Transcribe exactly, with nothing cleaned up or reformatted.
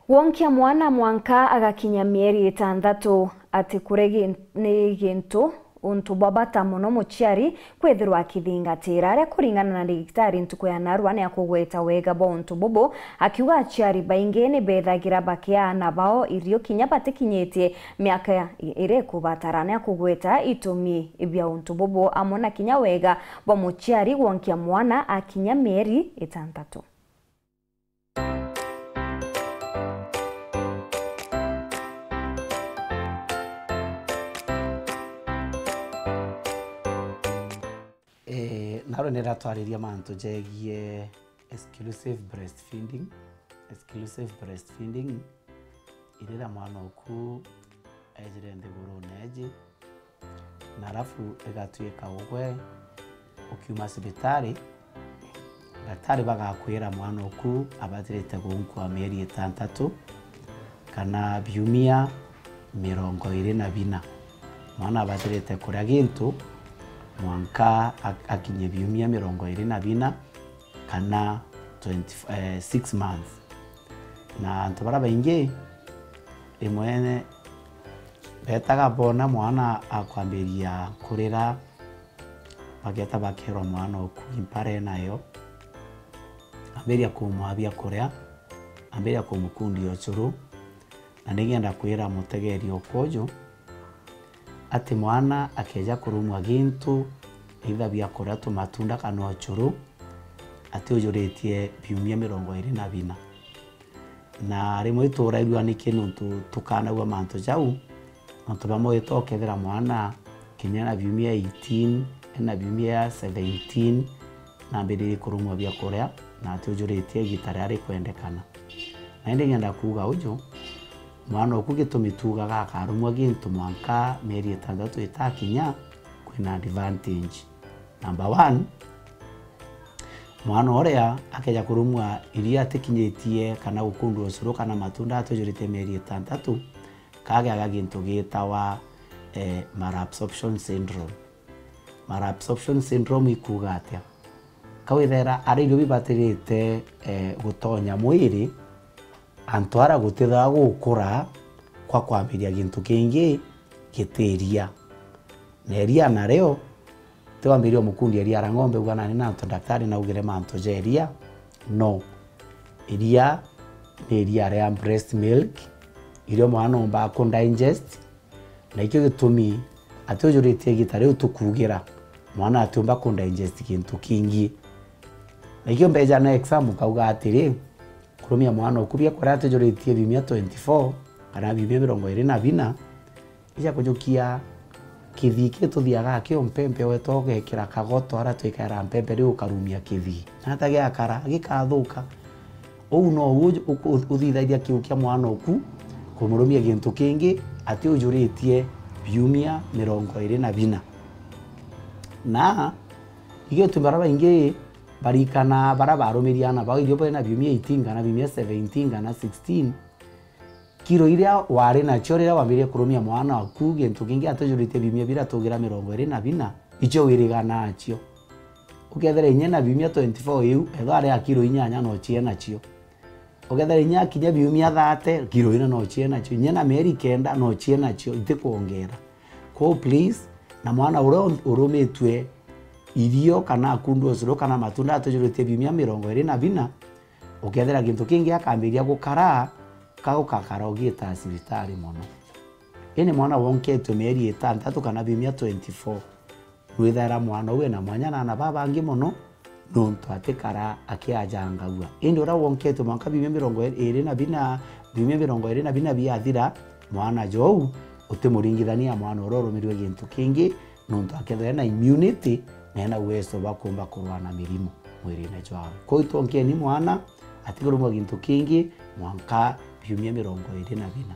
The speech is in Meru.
Gwonkia mwana mwanka agakinya mieri itantatu, ati kuri gi-, ni gintu untu bwa bata mono muciari kwithirwa akithingatira. Aria kuringana na ndagitari ntuku ya narua ni akugweta wega bwa untu bubu, akiuga aciari baingi ni bethagira bakia aana bao irio kinya batikinyitie miaka i-, iria ikubatara. Ni akugweta itumi bia untu bubu amwe na kinya wega bwa muciari gwonkia mwana akinya mieri itantatu. Eh, narua niratwariria mantu jegie exclusive breastfeeding. Exclusive breastfeeding, iriria mwana oku ejire nthigurune eji, na arafu igatuika ugwe ukiuma cibitari, daktari bagakwira mwana oku abatirite gunkua mieri itantatu kana biumia mirongo iri na bina. Mwana abatirite kuria gintu mwanka ak-, akinye biumia mirongo iri na bina kana twenty, eh, six months. Na antu baria baingi rimwe betaga bona mwana akwambiria kurira, bageta bakerwa mwana oku impara enayo, ambiria kumwaa bia kuria, ambiria kumukundia ucuru. Na ningenda kwira mutegeri okuju ati mwana akeja kurumwa gintu, either bia kuria, tumatunda kana ucuru, ati ujuritie biumia mirongo iri na bina. Na rimwe iturairua niki nontu tukanagua mantu jau, nontu bamwe wita ukethira mwana kinya ena biumia eighteen, ena biumia seventeen, na ambiririe kurumwa bia kuria, na ati ujuritie igita riria rikwendekana. Na indi ngenda kuuga uju, mwana oku gitumi tuugaga akarumwa gintu mwanka mieri itantatu itakinya, kwina advantage. Number one, mwana uria akeja kurumwa iria atikinyitie kana gukundwa ucuru kana matunda atujurite mieri itantatu, kagiaga gintu gitawa, eh, malabsorption syndrome. Malabsorption syndrome ikuuga atia? Kawithera aria irio bibatirite, eh, gutonya mwiri, antu ara gutithaa gukura kwa kwambiria gintu kingi giti iria. Na iria nario, ti wambiria umukundia iria ria ng'ombe, uga nani nantu daktari naugire mantu ja iria. No. Iria ni iria ria breast milk, irio mwana oombaga ku digest, na ikio gitumi ati ujuritie igita riu tukuugira mwana atiumba ku digest gintu kingi. Na ikio mbeja na exam, nkauga atiri, kurumia mwana oku bia kuria atujuritie biumia twenty-four kana biumia mirongo iri na bina, ija kujukia kithii ki tuthiaga akio mpempe, weta ugekira kagoto ara twikaira mpempe, riu ukarumia kithii. Na ata giakara, gikathuka. Uu nou uju-, u-, u-, uthithagia kiu kia mwana oku kumurumia gintu kingi ati ujuritie biumia mirongo iri na bina. Na igitumi baria baingi barikana baria barumirie aana bao irio bena biumia eighteen kana biumia seventeen kana sixteen, kiro iria wari nacio riria wambirie kurumia mwana waku gintu kingi atujuritie biumia biria tugira mirongo iri na bina, icio wirigana nacio. Ukethira inya na biumia twenty-four iu, ethwa ari a kiro inyanya no cie nacio. Ukethira inya akinya biumia thirty, kiro ina no cie nacio. Inya na mieri kenda no cie nacio, itikwongera. Kwou please, na mwana uria u-, urumitue irio kana akundwa ucuru kana matunda atujuritie biumia mirongo iri na bina, ukethira gintu kingi akambiria gukara, ka gukakara ugiita cibitari mono. Indi mwana wonketwe mieri itantatu kana biumia twenty-four, nwithaira mwana uu ena mwanya na aana babangi mono, nontu atikara akiajangagua. Indi uria wonketwe mwanka biumia mirongo iri na bina, biumia mirongo iri na bina biathira, mwana jou utimuringithania na mwana uria urumirwe gintu kingi, nontu akethirwa ena immunity na ena uwezo bwa kuumba kurwaa na mirimo mwirine jwawe. Kwou itwonkeni mwana atikurumwa gintu kingi mwanka biumia mirongo iri na bina.